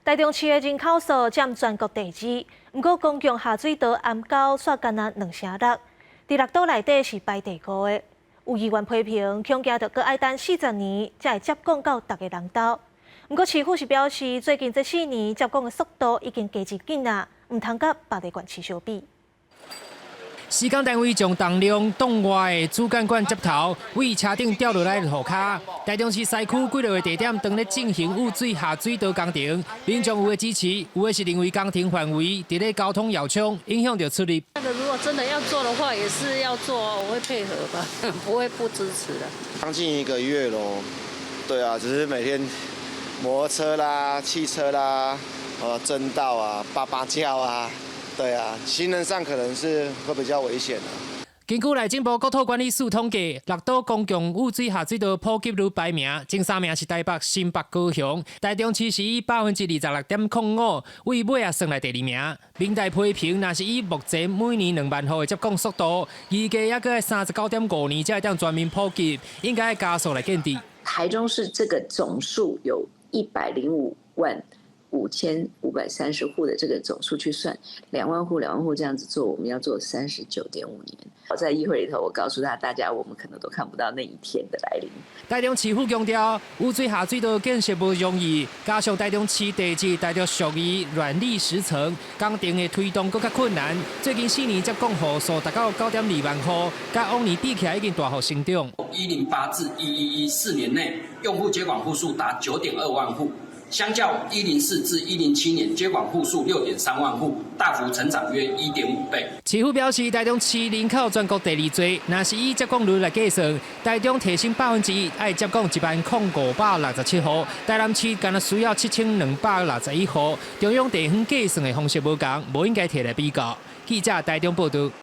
台中市的人口數佔全國第二，毋過公共下水道暗溝煞干焦兩成六，佇六都內底是排第五个。有議員批評，恐驚著閣愛等40年才會接管到逐个人兜。毋過市府是表示，最近這四年接管的速度已經加真緊啦，毋通佮別个縣市相比。施工單位將重量擋外的主幹管接頭，對車頂吊落來路跤。台中市西區幾落個地點當咧進行雨水下水道工程，民眾有的支持，有的是認為工程範圍佇咧交通要衝，影響著出入。那個如果真的要做的話，也是要做，我會配合吧，不會不支持的。將近一個月咯，對啊，只是每天摩托車啦、汽車啦、爭道啊、叭叭叫啊。對啊，行人上可能是會比較危險的。根據內政部國土管理署統計，六都公共雨水下水道普及率排名前三名是台北、新北、高雄，台中市是以26.05%，位尾仔算來第二名。民代批評，若是以目前每年2萬戶的接管速度，預計猶閣愛39.5年才會當全面普及，應該加速來建置。台中市這個總數有1,055,530戶的這個總數去算，2萬戶2萬戶這樣子做，我們要做39.5年。我在議會裡頭，我告訴他大家，我們可能都看不到那一天的來臨。台中市府強調，雨水下水道建設無容易，加上台中市地質帶著屬於軟礫石層，工程的推動閣較困難。最近4年接管戶數達到9.2萬戶，佮往年比起來已經大幅成長。108至111 4年內，用戶接管戶數達9.2萬戶。相較104至107年接管戶數6.3萬戶，大幅成長約1.5倍。市府表示，台中市人口全國第二濟，若是以接管率來計算，台中提升1%，愛接管10,567戶，台南市干焦需要7261戶。中央地方計算的方式無仝，無應該提來比較。記者台中報導。